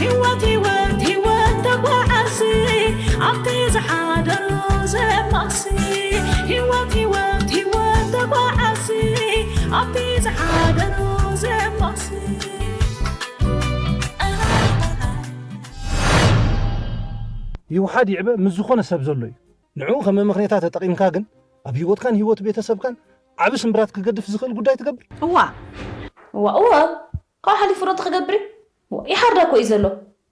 ህይወት ህይወት ህይወት ተጓዓሲ ኣብቲ ዝሓደሮ ዘማሲ። ህይወት ህይወት ህይወት ተጓዓሲ ኣብቲ ዝሓደሮ ዘማሲ። ይውሓድ ይዕበ ምስ ዝኾነ ሰብ ዘሎ እዩ። ንዕኡ ከም መመኽነይታ ተጠቒምካ ግን ኣብ ህይወትካን ህይወት ቤተሰብካን ዓቢ ስምብራት ክገድፍ ዝኽእል ጉዳይ ትገብር። እዋ እዋ እዋ ካብኡ ሓሊፉ ዶ ትኽገብሪ? ይሓርዳ እኮ እዩ ዘሎ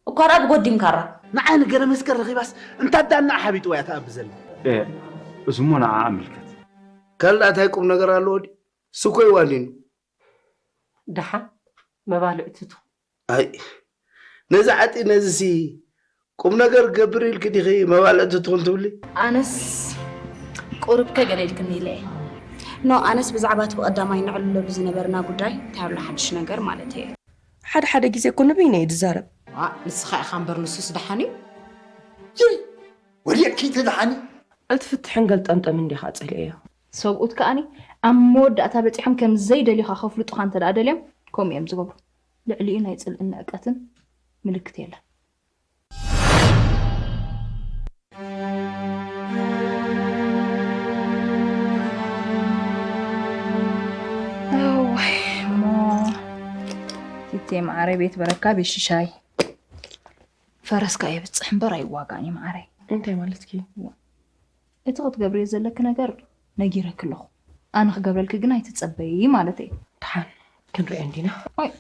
እኳ ደኣ ብጎዲም ካራ። ንዓይ ንገረ መስቀል ረኺባስ እንታዳና ሓቢጥዋ እያ ትኣቢ ዘላ። እዝሞ ንዓ ኣመልከት። ካልእ እንታይ ቁም ነገር ኣለዎ ድዩ? ስኮይ ዋኒኑ። ደሓን መባልዕቲ ትኹን። ኣይ ነዚ ዓጢ ነዚ ሲ ቁም ነገር ክገብር ኢልኪ ዲኺ መባልዕቲ ትኹን ትብሊ? ኣነስ ቁሩብከ ገለ ኢልክኒ ኢለ እየ። ኖ ኣነስ ብዛዕባ እቲ ብቐዳማይ ነዕልለሉ ዝነበርና ጉዳይ እንታይ ኣሎ ሓድሽ ነገር ማለተይ እየ። ሓደ ሓደ ግዜ እኮ ንበይነይ እየ ዝዛረብ። ዋእ ንስኻ ኢኻ እምበር ንሱስ ደሓን እዩ። ወዲቕኪ ተደሓኒ። እቲ ፍትሕን ገልጠምጠምን እንዲኻ ጸሊኤዮ። ሰብኡት ከኣኒ ኣብ መወዳእታ በጺሖም ከም ዘይደልዩኻ ከፍልጡኻ እንተ ደኣ ደልዮም ከምኡ እዮም ዝገብሩ። ልዕሊኡ ናይ ጽልእን ንዕቀትን ምልክት የለን። እዋይ እሞ ቲቴ መዓረይ ቤት በረካ ቤት ሽሻይ ፈረስካ የብጽሕ እምበር ኣይዋጋእን እዩ መዓረይ። እንታይ ማለትኪ? እቲ ክትገብርዮ ዘለኪ ነገር ነጊረኪ ኣለኹ። ኣነ ክገብረልኪ ግን ኣይትጸበዪ ማለተይ። ደሓን ክንሪኦ እንዲና። ኣይ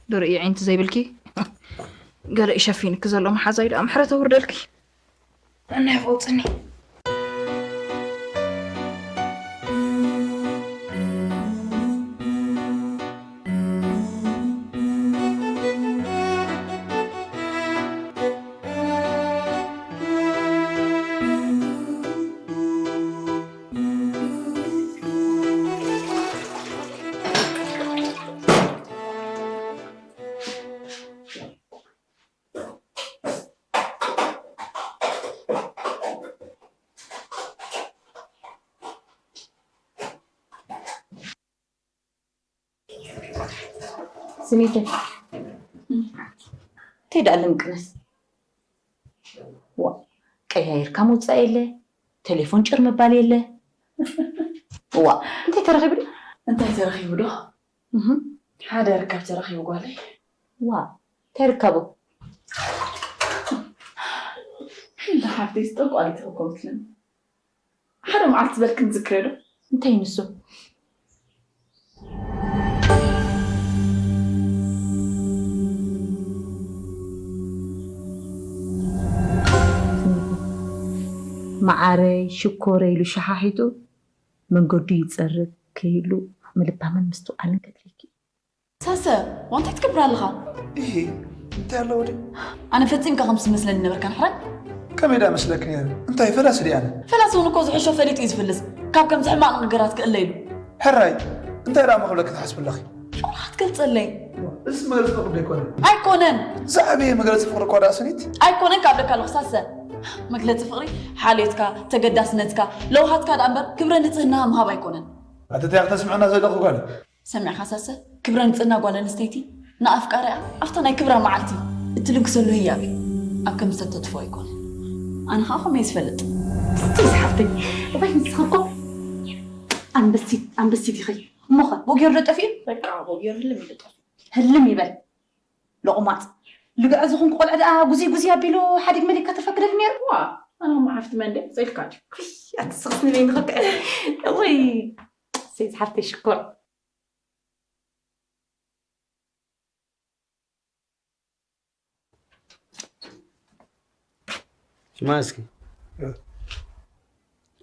ዶ ርእዮ ዒንቲ ዘይብልኪ? ገለ እዩ ሸፊንኪ ዘሎ መሓዛይ ደኣ ምሕረት ኣውርደልኪ። ጥዕና ይፍውፅኒ። ስሚተይ እንታይ ደኣ ልምቅነስ ዋ ቀያይርካ ምውፃእ የለ ቴሌፎን ጭር ምባል የለ ዋ እንታይ ተረኺቡ ዶ እንታይ ተረኺቡ ዶ ሓደ ርካብ ተረኺቡ ጓለይ ዋ እንታይ ርካቡ እንዳ ሓፍተይ ስጠቋሊት ኮምትለን ሓደ መዓልቲ ዝበልክን ዝክረ ዶ እንታይ ንሱ መዓረይ ሽኮረይ ኢሉ ሸሓሒጡ መንገዱ ይፀርግ ከይሉ ምልባምን ምስትውዓልን ከድልየኪ እዩ። ሳሰ ዋንታይ ትገብር ኣለኻ? እሂ እንታይ ኣለዎ ድዩ? ኣነ ፈጺምካ ከም ዝመስለኒ ነበርካ ንሕራይ። ከመይ ደኣ መስለኪ ነይረ? እንታይ ፈላሲ ድየ ኣነ? ፈላሲ እውን እኮ ዝሕሾ ፈሊጡ እዩ ዝፍልስ። ካብ ከምዚ ሕማቕ ነገራት ክእለ ኢሉ። ሕራይ እንታይ ደኣ መኽብለኪ ትሓስቢ ኣለኺ? ፍቕርኻ ትገልጸለይ። እስ መግለጺ ፍቕሪ ዶ ኣይኮነን? ኣይኮነን። ዝዓበየ መግለጺ ፍቕሪ እኳ ደኣ ስኒት። ኣይኮነን ካብ ደካ ኣለኹ ሳሰ። መግለጺ ፍቕሪ ሓልዮትካ፣ ተገዳስነትካ፣ ለውሃትካ ደኣ እምበር ክብረ ንጽህናኻ ምሃብ ኣይኮነን። ኣቲ እንታይ ኢኺ ተስምዕና ዘለኺ ጓል? ሰሚዕካ ሳሰ ክብረ ንጽህና ጓል ኣንስተይቲ ንኣፍቃሪኣ ኣብታ ናይ ክብራ መዓልቲ እትልግሰሉ ህያብ እዩ ኣብ ከም ዝተተትፎ ኣይኮነ ኣነ ከዓ ከምኡ እየ ዝፈልጥ ስትይ ዝሓፍተይ እባይ ንስኺ እኮ ኣንበሲት ኣንበሲት ኢኺ እሞኸ ቦጌር ዶ ጠፊኡ በቃ ቦጌር ህልም ኢሉ ጠፊኡ ህልም ይበል ሎቕማፅ ልግዐ ዝኾንኩ ቆልዐ ደኣ ጉዝይ ጉዝይ ኣቢሉ ሓዲግ መሊካ ተፈክደል ነይሩ ዋ ኣነ መሓፍቲ መንደ ዘልካ ድዩ ኣቲ ስኽስኒ በይንኸ ወይ ሰይ ዝሓፍተይ ሽኮር ስማ እስኪ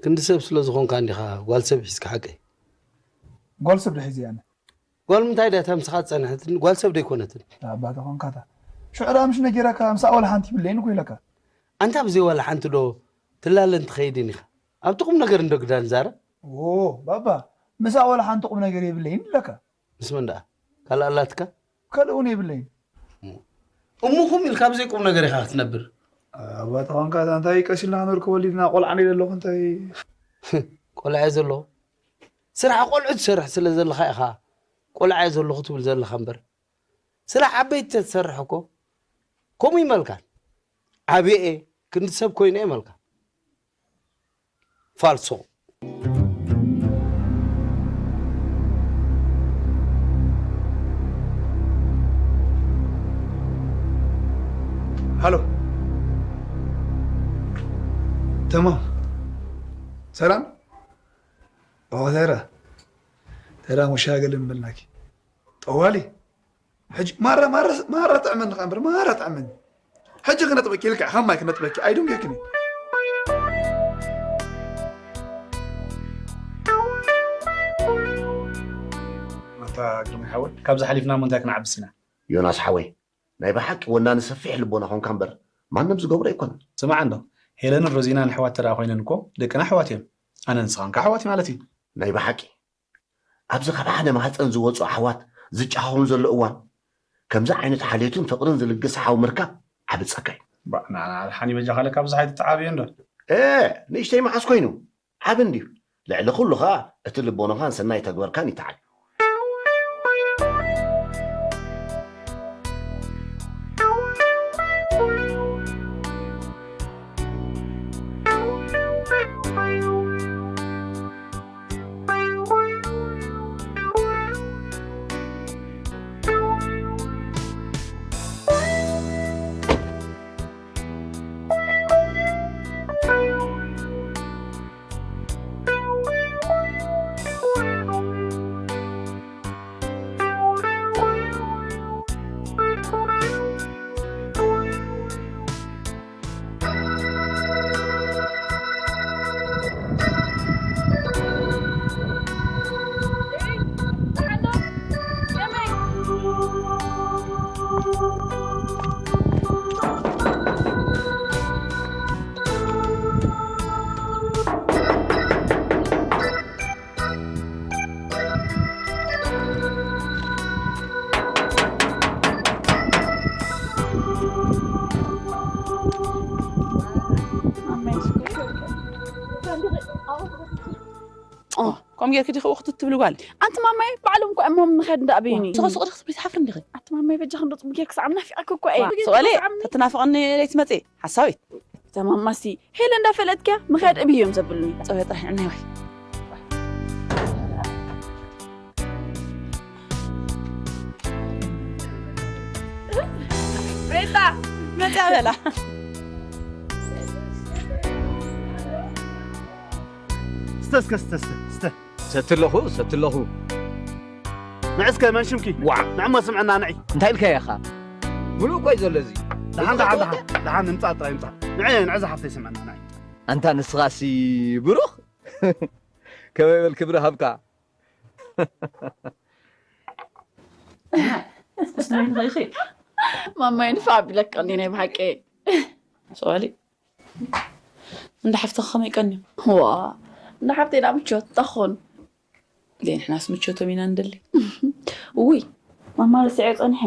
ክንዲ ሰብ ስለ ዝኾንካ እንዲኻ ጓል ሰብ ሒዝካ ሓቀይ ጓል ሰብ ድሒዘ ኣነ ጓል ምንታይ ድያ እታ ምሳኻ ዝጸንሐትን ጓል ሰብ ደይኮነትን ኣባተ ኾንካታ ሽዑ ደኣ ምሽ ነጊረካ ምሳኣ ዋላ ሓንቲ ይብለይን እኮ ኢለካ ኣንታ ብዘይ ዋላ ሓንቲ ዶ ትላለን ትኸይድን ኢኻ ኣብቲ ቁም ነገር እንዶ ግዳ ንዛረብ ኦ ባባ ምሳኣ ዋላ ሓንቲ ቁም ነገር የብለይን ኢለካ ምስ መን ደኣ ካልእ ኣላትካ ካልእ እውን የብለይን እሞ ኹም ኢልካ ብዘይ ቁም ነገር ኢኻ ክትነብር ኣባተ ኾንካ እንታይ ቀሲልና ክንርክቦ ሊድና ቆልዓ ነይ ዘለኹ እንታይ ቆልዓ ዘለኹ ስራሕ ቆልዑ ትሰርሕ ስለ ዘለኻ ኢኻ ቆልዓ ዘለኹ ትብል ዘለኻ እምበር ስራሕ ዓበይቲ ተትሰርሕ እኮ ከምኡ ይመልካን። ዓብየ እየ፣ ክንዲ ሰብ ኮይነ እየ መልካ። ፋልሶ። ሃሎ። ተማም። ሰላም። ኦ፣ ተራ። ተራ ሙሻ ገለ ምበልናኪ። ጠዋሊ። ሕጂ ማራ፣ ማራ፣ ማራ ጥዕመኒ ኸኣ እምበር፣ ማራ ጥዕመኒ። ሕጂ ክነጥበኪ ኢልካ፣ ከም ማይ ክነጥበኪ፣ ኣይድንገክን እዩ። ኣታ ግርማይ ሓወይ፣ ካብዚ ሓሊፍና እሞ እንታይ ክንዓብስ ኢና? ዮናስ ሓወይ፣ ናይ ብሓቂ ወናኒ ሰፊሕ ልቦና ኾንካ እምበር፣ ማንም ዝገብሮ ኣይኮነን። ስማዕ እንዶ፣ ሄለንን ሮዚናን ኣሕዋት ተደኣ ኮይነን እኮ፣ ደቅና ኣሕዋት እዮም። ኣነን ንስኻን ከኣ ኣሕዋት እዩ ማለት እዩ። ናይ ብሓቂ፣ ኣብዚ ካብ ሓደ ማህፀን ዝወፁ ኣሕዋት ዝጨኻኹን ዘሎ እዋን፣ ከምዚ ዓይነት ሓልዮትን ፍቕርን ዝልግስ ሓው ምርካብ ዓቢ ጸጋ እዩ። ባእ፣ ንዓና ሓኒ በጃኻ ለካ ብዙሕ ኣይትተዓብዮ እንዶ። እ፣ ንእሽተይ መዓስ ኮይኑ? ዓቢ እንድዩ። ልዕሊ ኩሉ ኸኣ እቲ ልቦናኻን ሰናይ ተግባርካን ይተዓል። ከምኡ ጌርኪ ዲኺ ክትብል ጓል? ኣንቲ ማማይ ባዕሎም እኮ እሞም ንኸድ እንዳኣበዩኒ። ሱቕ ሱቕ ዲኺ ትብሊ ትሓፍሪ እንዲኺ። ኣቲ ማማይ በጃ ክንዶ ጽቡቅ ጌርኪ ሰዓም ናፊቐኪ እኮ እየ። ሱቐሌ ተትናፍቕኒ ለይቲ መጽእ ሓሳዊት። ተማማሲ ሄለ እንዳፈለጥኪያ ምኸድ እብዮም ዘብሉኒ። ጸወ ጥራሕ ዕናይ ወይ። ሬታ መጽያ በላ። እስተ እስከ እስተ እስተ እስተ ሰቲ ኣለኹ ሰቲ ኣለኹ። ንዕስከ መን ሽምኪ? ዋዕ ንዕሞ ስምዕና ንዒ። እንታይ ኢልካዮ ኢኻ? ምሉእ እኮ እዩ ዘሎ እዚ። ደሓን ደሓን ደሓን ደሓን ንምጻእ ጥራይ ምጻእ። ንዒ ንዕዚ ሓፍተይ ስምዕና ንዒ። ኣንታ ንስኻሲ ብሩኽ ከመይ በል ክብሪ ሃብካ። ማማይ ንፋዕ ኣቢለካ እንዲ ናይ ብሓቂ። ሰዋሊ እንዳ ሓፍትኻ ከመይ ቀንዮም? ዋ እንዳ ሓፍተይ ዳ ምቾት እንታይ ክኾኑ? ደይ ንሕናስ ምቾቶም ኢና ንደሊ። እውይ ማማ ረሲዐ ጸኒሐ።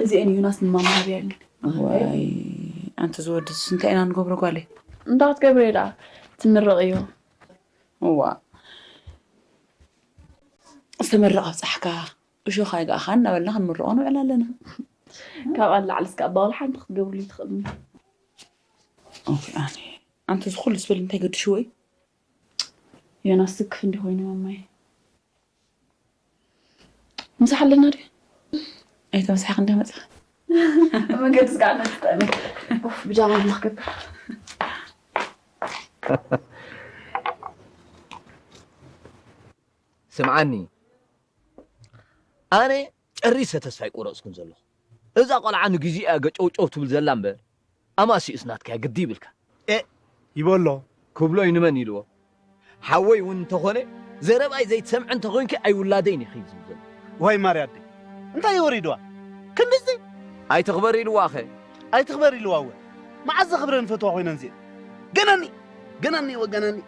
እዚአን ዮናስ ንማማ ሃብያ ኢሉኒ። ዋይ ኣንቲ ዝወድስ እንታይ ኢና ንገብሮ ጓለይ? እንታይ ክትገብሪ እየ ደኣ ትምረቕ እዮ። እዋ ዝተመረቐ ኣብጻሕካ እሾኽ ኣይገኣኻን እናበልና ክንምርቖ ንውዕል ኣለና። ካብኣ ንላዕሊ እስከ ኣባ ወላ ሓንቲ ክትገብርሉ ትኽእልኒ። ኦኬ ኣነ ኣንቲ እዚ ኩሉ ስብል እንታይ ገድሽዎ እዩ? ዮናስ ስክፍ እንዲ ኮይኑ ማማይ ምሳሕ ኣለና ድዩ? ኣይተምሳሕ ክንደ መጽኻ መገዲ ስጋዕ ነጥጠኒ ኡፍ ብጃማ ንክገብር ስምዓኒ ኣነ ጨሪሰ ተስፋ ኣይቆረፅኩን ዘለኹ። እዛ ቆልዓ ንግዜኡ እያ ገጨውጨው ትብል ዘላ እምበር ኣማሲኡስ ናትካ እያ ግዲ ይብልካ። ኤእ ይበሎ። ክብሎ እዩ ንመን ኢልዎ? ሓወይ እውን እንተኾነ ዘረባይ ዘይትሰምዒ እንተኾይንኪ ኣይውላደይን ኢኺ ዝብል ዘሎ። ዋይ ማርያ ኣደይ እንታይ እዩ ወሪድዋ? ክንድዚ ኣይትኽበር ኢልዋኸ? ኣይትኽበር ኢልዋ እወ። መዓዝ ዘኽብረን ይፈትዋ ኮይነን እዚኤን። ገናኒ ገናኒ እወ ገናኒ።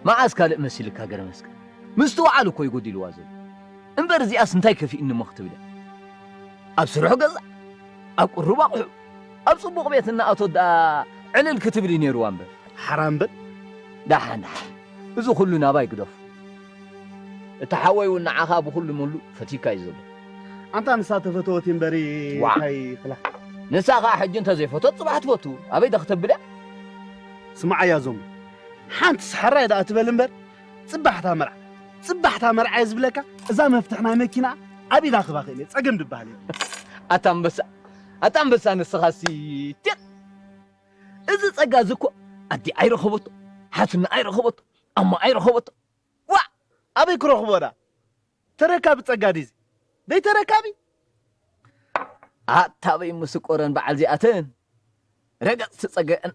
መዓዝ ካልእ መሲልካ ገረመስቀል? ምስትውዓል እኮ እዩ ጎዲልዋ ዘሎ። እምበር እዚኣስ እንታይ ከፊእኒ እሞ ክትብል እያ? ኣብ ስርሑ ገዛ፣ ኣብ ቅሩብ ኣቑሑ፣ ኣብ ጽቡቕ ቤት እናኣቶት ደኣ ዕልል ክትብል እዩ ነይርዋ እምበር። ሓራም በል። ደሓን ደሓን፣ እዚ ኹሉ ናባይ ግደፎ። እቲ ሓወይ እውን ንዓኻ ብኹሉ መሉ ፈትዩካ እዩ ዘሎ። ኣንታ ንሳ ተፈተወት እምበሪ። ዋ። እንታይ ክላ? ንሳ ኸዓ ሕጂ እንተዘይፈቶት ጽባሕ ትፈቱ ኣበይ ዶ ክተብል እያ? ስማዓያ ዞም ሓንቲ ሰሓራይ ደኣ ትበል እምበር ጽባሕታ መርዓ ጽባሕታ መርዓ እየ ዝብለካ። እዛ መፍትሕ ናይ መኪና ኣብ ኢዳ ክባ ክእል እየ ጸገም ድበሃል እየ። ኣታ ኣንበሳ ኣታ ኣንበሳ ንስኻሲ ቲቕ እዚ ጸጋ እዚ እኮ ኣዲ ኣይረኸበቶ ሓትኒ ኣይረኸበቶ ኣሞ ኣይረኸበቶ ዋ ኣበይ ክረኽቦ ዳ ተረካቢ ጸጋ ዲዚ ደይ ተረካቢ ኣታበይ ምስቆረን በዓል ዚኣተን ረገጽቲ ጸገአን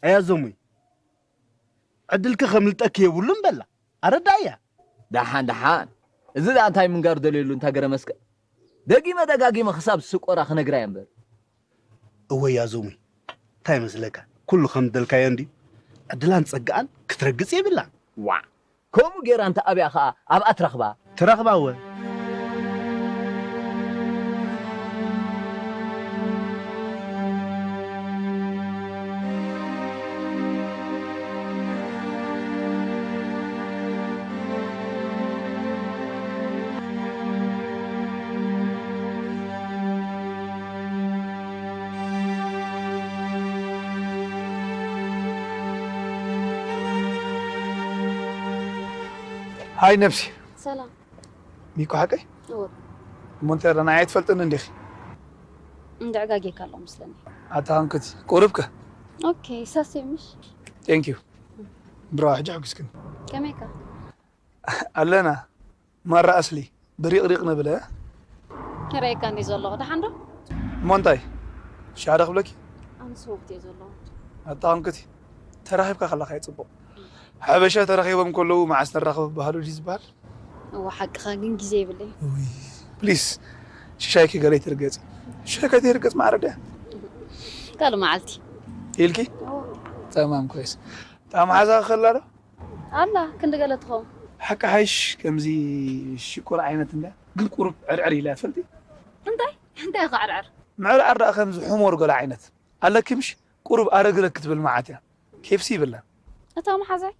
ኣያዞሙይ ዕድልኪ ከምልጠኪ የብሉን በላ ኣረዳእያ ደሓን ደሓን እዚ ደኣ እንታይ ምንጋር ደልየሉ እንታ ገረ መስቀል ደጊመ ደጋጊመ ክሳብ ስቆራ ክነግራ እየ እምበር እወይ ኣዞሙይ እንታይ መስለካ ኩሉ ከም ደልካዮ እንዲ ዕድላን ጸጋኣን ክትረግጽ የብላን ዋዕ ከምኡ ጌራ እንተ ኣብያ ኸኣ ኣብኣ ትረኽባ ትረኽባ እወ ሃይ ነብሲ ሰላም ሚኮ ሓቀይ እወ እሞ እንታይ ረና ኣይ ትፈልጥን እንዲኺ እንድዕጋጌካ ኣለኹ ምስለኒ ኣታ ክንክቲ ቁርብከ ኦኬ ሳሴ ምሽ ቴንክ ዩ ብሮ ሕጂ ሕጉስክን ከመይካ ኣለና ማራ ኣስሊ ብሪቕሪቕ ንብለ ይረኣየካ እንዲ ዘለኹ ደሓን ዶ እሞ እንታይ ሻዳ ክብለኪ ኣነ ስወብት እየ ዘለኹ ኣታ ክንክቲ ተራኺብካ ከለኻ ይፅቡቕ ሓበሻ ተራኺቦም ከለዉ መዓስ ንራኸብ በሃሉ ድዩ ዝበሃል እወ ሓቅኻ ግን ግዜ የብለይ ፕሊስ ሽሻይኪ ገለይ ትርገፂ ሽሻይካ ተይርገፅ ማዕረ ድያ ካልእ መዓልቲ ኢልኪ ጠማም ኮይስ ጣ መሓዛ ከላ ዶ ኣላ ክንዲ ገለ ትኸውን ሓቂ ሓይሽ ከምዚ ሽኮር ዓይነት እንዳ ግን ቁሩብ ዕርዕር ኢላ ትፈልጢ እንታይ እንታይ ኢኻ ዕርዕር ምዕርዓር ደኣ ከምዚ ሕሞር ገለ ዓይነት ኣለኪ ምሽ ቁሩብ ኣረግረግ ክትብል መዓት እያ ኬፍሲ ይብላ እታ መሓዛይ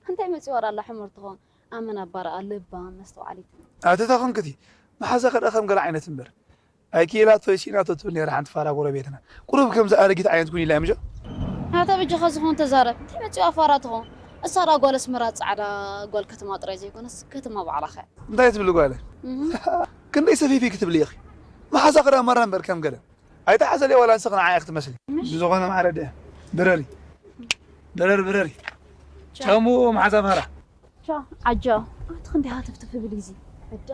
እንታይ መፂዋ ዳላ ሕሙር ትኾን ኣመና ኣባራኣ ልባም መስተውዓሊት ኣተታ ኮንክቲ መሓዛ ከዳ ከም ገለ ዓይነት እምበር ኣይክኢላቶ ይሲኢናቶ ትብል ነራ ሓንቲ ፋራ ጎረቤትና ቁሩብ ከምዚ ኣረጊት ዓይነት ኩን ኢላ ምጆ ኣታ በጃኻ ዝኾን ተዛረብ እንታይ መፂዋ ፋራ ትኾን እሳ ዳ ጓል ኣስመራ ፃዕዳ ጓል ከተማ ጥራይ ዘይኮነስ ከተማ ባዕላኸ እንታይ ትብሊ ጓለ ክንደይ ሰፊፊ ክትብሊ ኢኺ መሓዛ ከዳ መራ እምበር ከም ገለ ኣይተሓዘለይ ዋላ ንስኺ ንዓይ ክትመስሊ ብዝኾነ ማዕረ ድያ ብረሪ በረር በረሪ ቻሙ መሓዛ ፋራ ቻ ዓጃ ኣቲ ክንዲ ሃተፍተፍ ብል ግዜ ዕዳ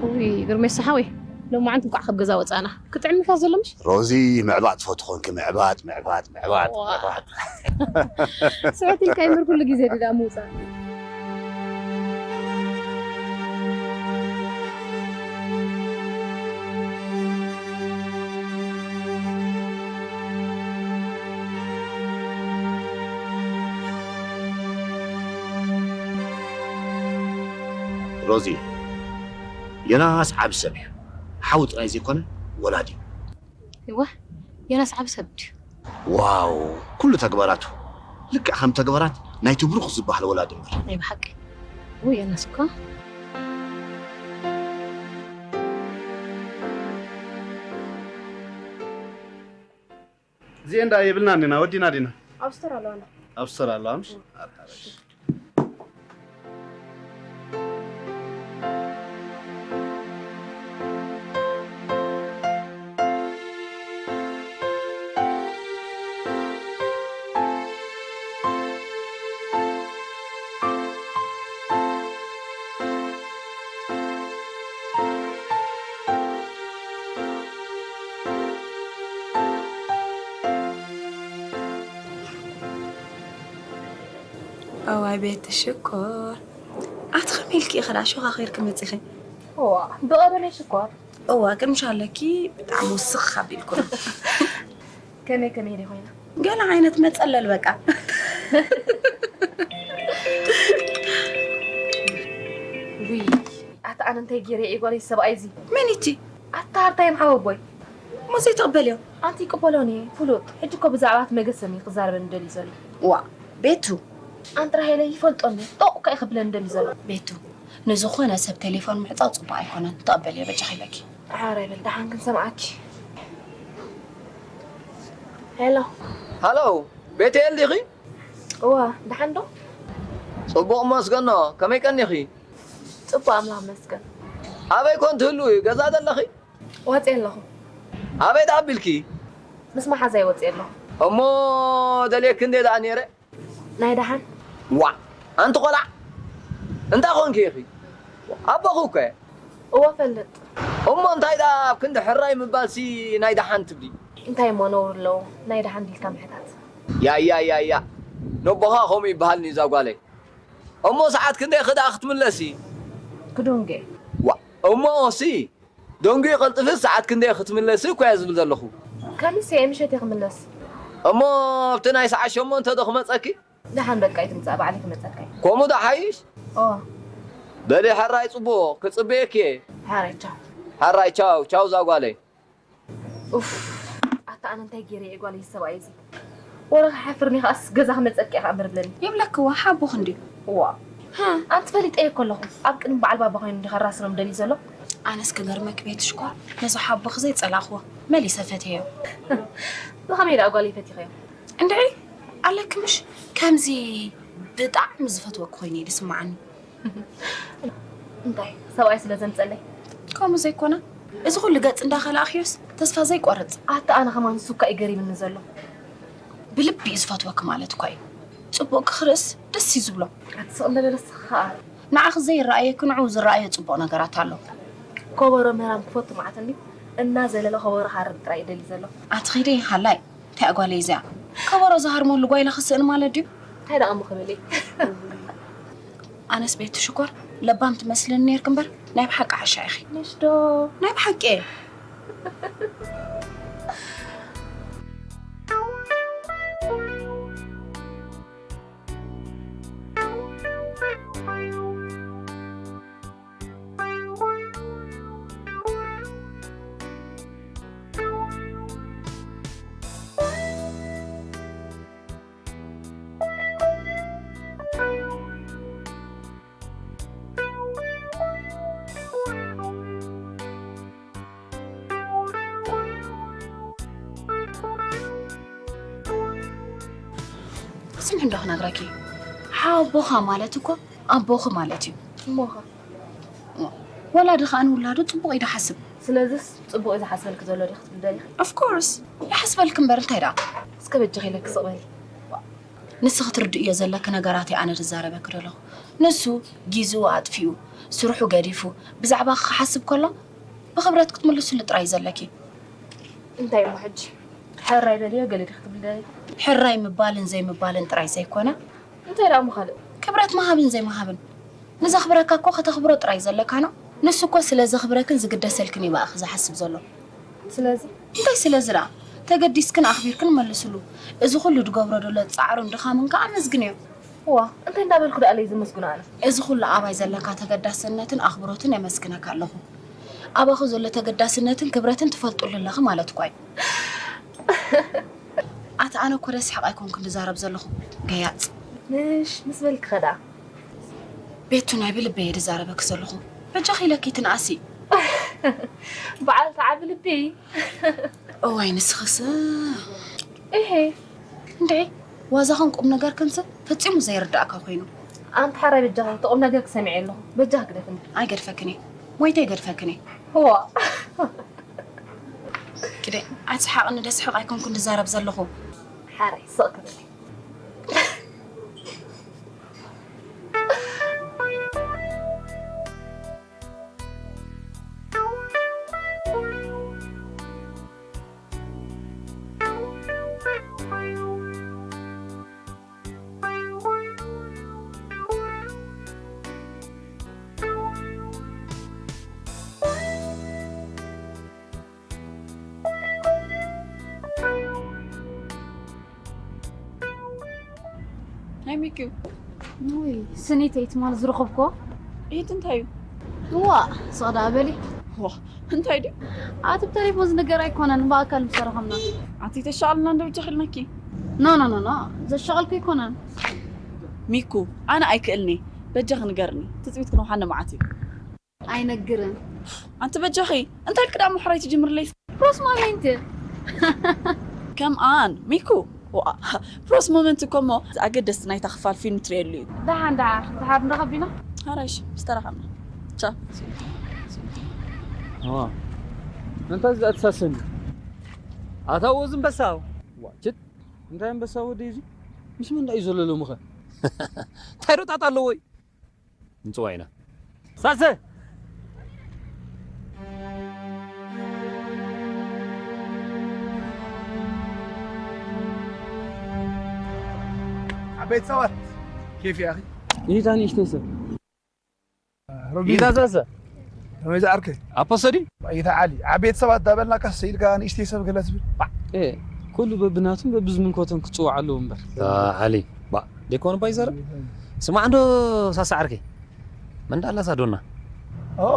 ውይ ግርሜሳ ሓወይ ሎማዓንቲ እንኳዕ ካብ ገዛ ወፃእና ክጥዕምካ ዘሎ ምሽ ሮዚ ምዕባጥ ትፈቱ ኮንኪ ምዕባጥ ምዕባጥ ምዕባጥ ምዕባጥ ስዕት ኢልካ ይምር ኩሉ ግዜ ድዳ ምውፃእ ሮዚ የናስ ዓቢ ሰብ እዩ ሓው ጥራይ ዘይኮነ ወላዲ እዩ እወ የናስ ዓቢ ሰብ ድዩ ዋው ኩሉ ተግባራቱ ልክዕ ከም ተግባራት ናይቲ ብሩኽ ዝበሃል ወላዲ እምበር ናይ ብሓቂ እወ የናስ እኮ እዚኤን ደኣ የብልናን ኢና ወዲና ዲና ኣብ ስቶር ኣለዋና ኣብ ስቶር ኣለዋ ምሽ እዋይ ቤቲ ሽኮር ኣቲ ከመይ ኢልኪ ኢኺ ደኣ ሸዃኺርኪ መጺኺ? እዋ ብቐደመይ ሽኮር እዋ ግን ምሽ ኣለኪ ብጣዕሚ ውስኽ ኣቢልኩ ከመይ ከመይ ደ ኮይና ገለ ዓይነት መጸለል በቃ ውይ ኣቲ ኣነ እንታይ ገይረ እየ ጓለይ ሰብኣይ እዚ መን ይቺ ኣታ ሃርታይ ምሓወቦይ እሞ ዘይትቕበልዮ? ኣንቲ ይቅበሎን እየ ፍሉጥ። ሕጂ እኮ ብዛዕባ እቲ መገሰኒ ክዛረበኒ ደልዩ ዘሎ። ዋ፣ ቤቱ። ኣንቲ ራሄለ ይፈልጦ እንደ ጦቕ እኳ እዩ ክብለኒ ደልዩ ዘሎ። ቤቱ፣ ንዝኾነ ሰብ ቴሌፎን ምዕጻው ጽቡቕ ኣይኮነን። ተቐበልዮ በጃኺ ኢለኪ። ሓራይ በል ደሓን ክንሰምዓኪ። ሄሎ። ሃሎ፣ ቤተኤል ዲኺ? እዋ፣ ደሓን ዶ? ጽቡቕ መስገኖ፣ ከመይ ቀኒኺ? ጽቡቕ ኣምላኽ መስገን። ኣበይ ኮን ትህልዊ? ገዛ ዘለኺ? ወጺኤ ኣለኹ። ኣበይ ደኣ ኣቢልኪ? ምስ መሓዛይ ወጺኤ ኣለኹ። እሞ ደልየኪ እንዴ ደኣ ነይረ? ናይ ደሓን። ዋ፣ ኣንቲ ቆልዓ፣ እንታይ ኮንኪ ኢኺ? ኣቦኺ እኮ እየ። እወ ፈልጥ። እሞ እንታይ ደኣ ኣብ ክንዲ ሕራይ ምባልሲ ናይ ደሓን ትብሊ? እንታይ እሞ ነውሪ ኣለዎ ናይ ደሓን ኢልካ ምሕታት? ያያያያ፣ ነቦኻ ከምኡ ይበሃል ንዛ ጓለይ። እሞ ሰዓት ክንደይ ክደኣ ክትምለሲ? ክዱንጌ። ዋ፣ እሞ ሲ ዶንጊ ቀልጥፍስ ሰዓት ክንደይ ክትምለሲ እኮ እየ ዝብል ዘለኹ። ከምስ እየ ምሸት እየ ክምለስ። እሞ ኣብቲ ናይ ሰዓት ሸሞንተ ዶ ክመጸኪ? ደሓን በቃ ኣይትምጻእ ባዕለይ ክመጸካ እየ። ከምኡ ዶ ሓይሽ? ኦ። በሊ ሕራይ ጽቡቕ ክጽበየኪ እየ። ሓራይ ቻው። ሓራይ ቻው ቻው ዛጓለይ። ኡፍ፣ ኣታ ኣነ እንታይ ገይረ እየ ጓለይ ሰብኣይ እዚ? ወረ ክሓፍርኒ ከኣስ ገዛ ክመጸኪ እየ ከኣ እምበር ብለኒ። ይብለክዋ ሓቦኽ እንድዩ። ዋ፣ ኣንቲ ፈሊጠ እየ እኮ ኣለኹ። ኣብ ቅድሚ በዓል ባባ ኮይኑ እንዲኻ ራስኖም ደልዩ ዘሎ። ኣነስ ክገርመክ ቤት ሽኮር ነዚ ሓቦኽ ዘይጸላእኽዎ መሊሰ ፈትየዮ። ብኸመይ ደኣ ጓለይ ፈቲኸዮ? እንድዒ ኣለኪ ምሽ ከምዚ ብጣዕሚ ዝፈትወኪ ኮይኑ እዩ ዝስምዓኒ። እንታይ ሰብኣይ ስለ ዘምጸለይ? ከምኡ ዘይኮነ እዚ ኩሉ ገጽ እንዳኸላእኽዮስ ተስፋ ዘይቆርጽ። ኣታ ኣነ ከማን ንሱ እኳ እዩ ገሪምኒ ዘሎ። ብልቢ እዩ ዝፈትወኪ ማለት እኳ እዩ። ጽቡቕ ክኽርእስ ደስ እዩ ዝብሎ። ኣቲ ስቕ እንደ በለስ ኸኣ። ንዓኺ ዘይረኣየኪ ንዕኡ ዝረኣዮ ጽቡቕ ነገራት ኣሎ። ኮበሮ ምህራም ክፈቱ መዓት እንዲ እናዘለለ ኮበሮ ክሃርም ጥራይ እዩ ደልዩ ዘሎ። ኣቲ ኺዲ ሃላይ። እንታይ ጓለይ እዚኣ? ከበሮ ዝሃርመሉ ጓይላ ክስእን ማለት ድዩ? እንታይ ደኣ እሞ ክብል እየ? ኣነስ ቤቲ ሽኮር ለባም ትመስልኒ ነይርኪ እምበር ናይ ብሓቂ ዓሻ ኢኺ። ምሽ ዶ? ናይ ብሓቂ እየ። ስምዒ እንዶ ክነግረኪ፣ ሓቦኻ ማለት እኮ ኣቦኺ ማለት እዩ። እሞኻ? ወላዲ ኸኣ ንውላዱ ጽቡቕ እዩ ዝሓስብ። ስለዚስ ጽቡቕ እዩ ዝሓስበልኪ ዘሎ ዲኺ ክትብሊ ደሊኺ? Of course ይሓስበልኪ እምበር እንታይ ደኣ? እስከ በጃኺ ኢለኪ ስቕ በሊ። ንስኺ ትርድእዮ ዘለኪ ነገራት እየ ኣነ ዝዛረበኪ ዘለኹ። ንሱ ጊዝኡ ኣጥፊኡ ስርሑ ገዲፉ ብዛዕባኺ ክሓስብ ከሎ ብኽብረት ክትምልስሉ ጥራይ እዩ ዘለኪ። እንታይ እሞ ሕጂ? ሕራይ በልዮ ገለ ዲኺ ክትብሊ ደሊኺ? ሕራይ ምባልን ዘይምባልን ጥራይ ዘይኮነ እንታይ ደኣ እሞ ካልእ? ክብረት ምሃብን ዘይምሃብን። ንዘኽብረካ እኮ ከተኽብሮ ጥራይ ዘለካ ነው። ንሱ እኮ ስለ ዘኽብረክን ዝግደሰልክን እዩ ብኣኺ ዝሓስብ ዘሎ። ስለዚ እንታይ ስለዚ ደኣ? ተገዲስክን ኣኽቢርክን መልስሉ። እዚ ኩሉ ዝገብሮ ዘሎ ጻዕሩን ድኻምን ከኣ ኣመስግንዮ። እዋ እንታይ እንዳበልኩ ደኣ ለይ ዘመስግኖ ኣነ? እዚ ኩሉ ኣባይ ዘለካ ተገዳስነትን ኣኽብሮትን የመስግነካ ኣለኹ። ኣባኺ ዘሎ ተገዳስነትን ክብረትን ትፈልጥሉ ኣለኺ ማለት እኳ እዩ። ኣቲ ኣነ እኮ ደስሕቕ ኣይኮንኩን ዝዛረብ ዘለኹ ገያጽ። ምሽ ምስ በልኪ ኸ ደኣ? ቤቱ ናይ ብልበይ እየ ዝዛረበኪ ዘለኹ። በጃኺ ኢለኪ ትንኣሲ። በዓልቲ ዓቢ ልቢ። እዋይ ንስኽስ። እሄ። እንድዒ ዋዛኽን ቁም ነገርክንስ ፈጺሙ ዘይርድኣካ ኮይኑ። ኣንቲ ሓራይ በጃኻ እቲ ቁም ነገርኪ ሰሚዐ ኣለኹ። በጃኺ ግደፍኒ። ኣይገድፈክን እየ። ሞይተ ይገድፈክን እየ። እዋ። ግደ ኣይትስሓቕኒ ደስሕቕ ኣይኮንኩን ዝዛረብ ዘለኹ። ሓራይ ስቕ ክብል። ናይ ሚኪ። ውይ፣ ስኒተይ ትማል ዝረኸብኮ። ኢድ እንታይ እዩ? እዋ፣ ስቕ ደኣ በሊ። ዋ፣ እንታይ ድዩ? ኣቲ ብቴሌፎን ዝንገር ኣይኮነን፣ ብኣካል ምስ ተራኸብና። ኣቲ ተሻቕልና እንዶ ብጃኺ ኢልናኪ። ኖ፣ ኖ፣ ኖ፣ ኖ፣ ዘሻቐልኩ ኣይኮነን። ሚኩ፣ ኣነ ኣይክእልኒ፣ በጃኺ ንገርኒ፣ ትጽቢት ክንውሓኒ መዓት እዩ። ኣይነግርን። ኣንቲ በጃኺ፣ እንታይ ኢልኪ ደኣ ምሕራይ ትጅምርለይ? ፕሮስ ሞመንት። ከምኣን፣ ሚኩ፣ ዋ፣ ፕሮስ ሞመንት እኮ እሞ ኣገደስቲ ናይታ ክፋል ፊልም ትርእየሉ እዩ። ደሓን፣ ደሓር፣ ደሓር ንራኸብ ዲና? ሓራይሽ፣ ምስ ተራኸብና። ቻው። ዋ፣ እንታይ እዚ ኣተሳሰኒ? ኣታ ወዝ ኣንበሳ። ዋ፣ ችት፣ እንታይ ኣንበሳ ወደይ እዚ? ምስ መን ደኣ እዩ ዘሎ ሎምኸ? እንታይ ዶ ጣጣ ኣለዎ? ንጽዋ ኢና። ሳሰ! ዓበይቲ ሰባት፣ ኬፍ ያኺ። ይታ ንእሽተይ ሰብ። ሮቢ። ይታ ሳሰ። ከመይ ዝዓርከይ? ኣፖሰዲ? ይታ ዓሊ። ዓበይቲ ሰባት ዳበልናካ ሰይድካ ንእሽተይ ሰብ ገለ ትብል። እ፣ ኩሉ በብናቱን በብዝምልከቶን ክጽዋዕ ኣለዎ እምበር። ታ ዓሊ። ባ፣ ደይኮኑ ባይ ዘረ? ስማዕ እንዶ ሳሰ ዓርከይ። መን ዳላ ሳዶና? ኦ፣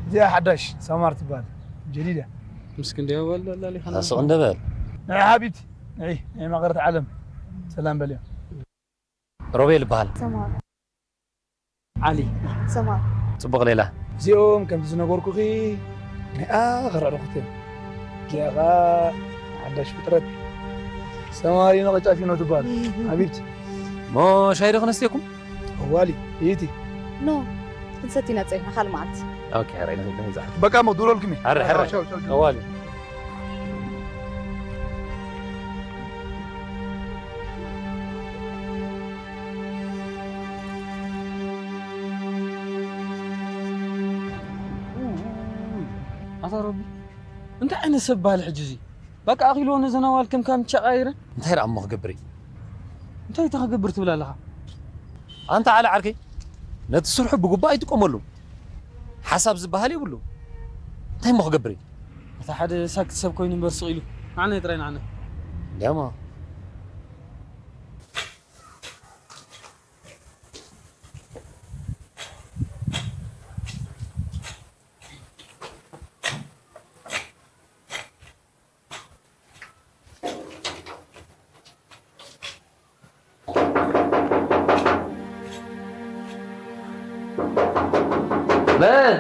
እዚኣ ሓዳሽ ሰማር ትበሃል። ጀዲዳ። ምስኪን ድያ ወላ ላሊ ሓና። ኣስቕ እንደ በል። ንዒ ሓቢብቲ፣ ንዒ፣ ናይ መቐረት ዓለም ሰላም በልዮ። ሮቤል ይበሃል። ሰማር። ዓሊ። ሰማር። ጽቡቕ ሌላ። እዚኦም ከምቲ ዝነገርኩኺ ናይ ኣኸር ኣዕሩኽቲ እዮም። እዚኣ ኸኣ ሓዳሽ ፍጥረት ሰማሪኖ ቀጫፊኖ ትበሃል። ሓቢብቲ። ሞ ሻሂ ዶ ክነስትየኩም? እዋሊ፣ ይእቲ። ኖ፣ ክንሰቲ ኢና ጸኒሕና ካልእ መዓልቲ። ኦኬ፣ ሕራይ ንኽእል ንዛሕ። በቃ፣ እሞ ድውለልኩም እየ። ሕራይ፣ ሕራይ። ቻው፣ ቻው፣ ቻው። እዋሊ። ኣታ ሮቢ፣ እንታይ ዓይነት ሰብ በሃል ሕጂ እዚ? በቃ ኣኺልዎ ነዘን ኣዋልድ ከም ካምቻ ቀይረ። እንታይ ደኣ እሞ ክገብር እዩ? እንታይ ተኸገብር ትብል ኣለኻ? ኣንታ ዓለ ዓርከይ፣ ነቲ ስርሑ ብግቡእ ኣይጥቀመሉ። ሓሳብ ዝበሃል የብሉ። እንታይ እሞ ክገብር እዩ? እታ ሓደ ሳክት ሰብ ኮይኑ እምበር ስቕ ኢሉ። ንዓና እዩ ጥራይ ንዓና። እንዲያማ። መን?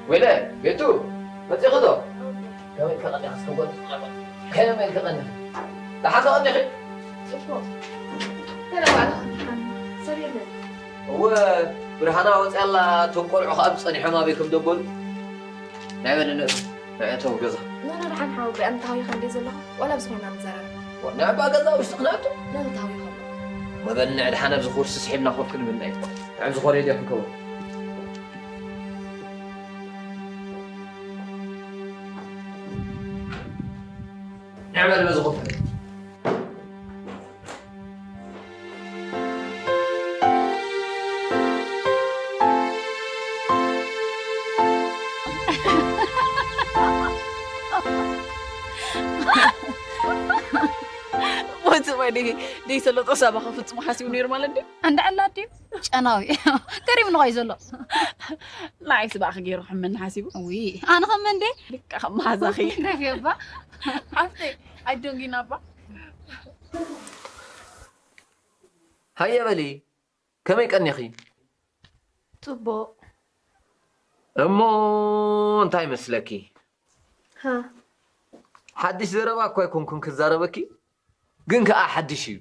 ወይለ፣ ቤቱ፣ መጺእኺ ዶ? ከመይ ከቐኒኻ እስከ ጓል ትጥለባ? ከመይ ከቐኒኺ? ደሓን ከቐኒኺ? ጽቡቕ። ተረጋጋ፣ ሰብ የለን። እወ፣ ብርሃና ወጺኣ ኣላ፣ እቶም ቆልዑ ከኣ ጸኒሖም ኣበይ ከም ደበሉ። ናይ በሊ ንእቱ፣ ንእተው ገዛ። ኖ፣ ኖ፣ ደሓን ሓወቦይ፣ ኣነ ተሃዊኸ እንድየ ዘለኹ፣ ዋላ ብዝኾነ ንዘራረብ። ዋ፣ ንዕባ ገዛ ውሽጢ ክነእቱ? ኖ፣ ኖ፣ ተሃዊኸ ኣሎ። መበል ንዕ ደሓን ኣብዚ ኩርሲ ስሒብና ኮፍ ክንብል ናይ። ንዕም ዝኾነ ድዮ ክንከውን? ንዕ በል በዚ ኮፍ ንብል። ሞት ማይ ደይ-፣ ደይሰለጦ ሳባኸ ፍጹም ሓሲቡ ነይሩ ማለት ድዩ? እንዳ ዕላ ድዩ? ጨናዊ። ገሪሙ ንኾይ ዘሎ። ንዓይ ስባእኺ ገይሩ ክሕመኒ ሓሲቡ። ውይ፣ ኣነ ኸመ እንዴ? ልካ ከም መሓዛኺ። ግረፊ እባ። ሓፍተይ፣ ኣይደንጊና እባ። ሃየ በሊ፣ ከመይ ቀኒኺ? ጽቡቕ። እሞ እንታይ መስለኪ? ሃ። ሓድሽ ዘረባ እኳ ኣይኮንኩን ክዛረበኪ፣ ግን ከኣ ሓድሽ እዩ።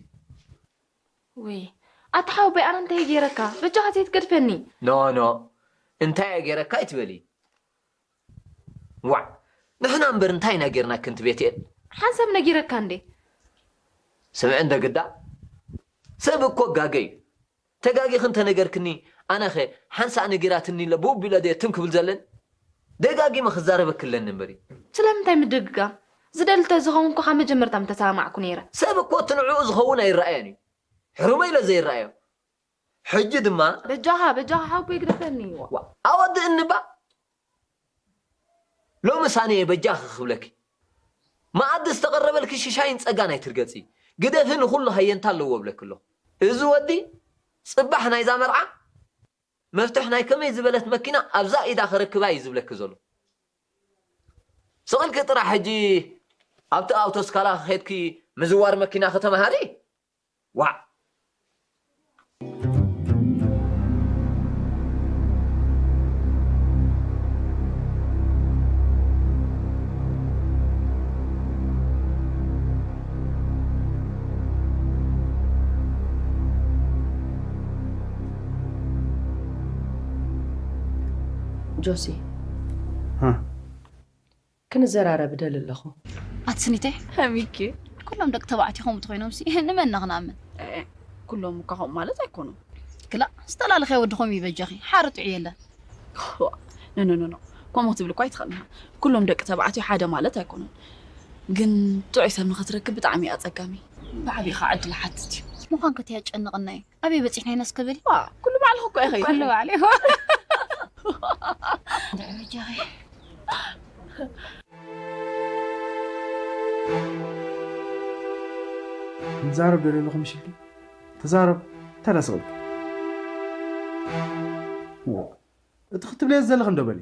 ውይ፣ ኣታ ሓወቦይ፣ ኣነ እንታይ እየ ገይረካ? በጃኻ ዘይትገድፈኒ። ኖ፣ ኖ፣ እንታይ እየ ገይረካ ኣይትበሊ። ዋዕ፣ ንሕና እምበር እንታይ ኢና ጌርናኪ ኣንቲ ቤትኤል? ሓንሳብ ነጊረካ እንዴ? ስምዒ እንደ ግዳ፣ ሰብ እኮ ጋገ እዩ። ተጋጊኺ እንተ ነገርክኒ፣ ኣነኸ ሓንሳእ ነጊራትኒ ኢለ ብኡ ቢለ ድየ ትም ክብል ዘለኒ? ደጋጊመ ክዛረበኪ ኣለኒ እምበር እዩ። ስለምንታይ ምድግጋም? ዝደሊ ተዝኸውን እኮ ካብ መጀመርታ ምተሰማማዕኩ ነይረ። ሰብ እኮ እቲ ንዕኡ ዝኸውን ኣይረኣዮን እዩ። ሕሩመይ ኢለ ዘይረኣዮ። ሕጂ ድማ በጃኻ፣ በጃኻ ሓወቦይ ግደፈኒ። ዋ፣ ኣወድእኒ እባ። ሎምስ ኣነ እየ በጃኺ ክብለኪ። መኣዲ ዝተቐረበልኪ ሽሻይን ጸጋን ኣይትርገጺ። ግደፊ፣ ንኹሉ ሃየንታ ኣለዎ እብለኪ ኣለኹ። እዚ ወዲ ጽባሕ ናይዛ መርዓ መፍትሕ ናይ ከመይ ዝበለት መኪና ኣብዛ ኢዳ ከረክባ እዩ ዝብለኪ ዘሎ። ስቕ ኢልኪ ጥራሕ ሕጂ ኣብቲ ኣውቶስካላ ከድኪ ምዝዋር መኪና ከተምሃሪ። ዋዕ! ጆሲ፣ ክንዘራረብ እደሊ ኣለኹ። ኣቲ ስኒተይ፣ ሚኪ፣ ኩሎም ደቂ ተባዕትዮ ከምኡ ተኮይኖምሲ ንመን ኢና ክነኣምን? ኩሎም እኳ ከምኡ ማለት ኣይኮኑን። ክላእ ዝተላለኸ ወዲ ከምኡ ይበጃኺ፣ ሓርጥዑ የለን። ኖ ኖ ኖ ኖ፣ ከምኡ ክትብል እኳ ኣይትኽእልን ኢኻ። ኩሎም ደቂ ተባዕትዮ ሓደ ማለት ኣይኮኑን። ግን ጥዑይ ሰብ ንኽትረክብ ብጣዕሚ እዩ ኣጸጋሚ። ብዓቢኻ ዕድል ሓትት እዩ። ምዃን ከት ያጨንቕና እዩ። ኣበይ በፂሕና ኢና እስከ በሊ? ዋ፣ ኩሉ ባዕልኹ እኮ ኢኺ። ኩሉ ባዕሉ እዩ። እንድዒ በጃኺ። ንዛረብ ዶ ዘለኹ ምሽልቲ? ተዛረብ፣ ተላ ስቕ ኢልካ። ዎ፣ እቲ ክትብለዮ ዘለኺ እንዶ በሊ።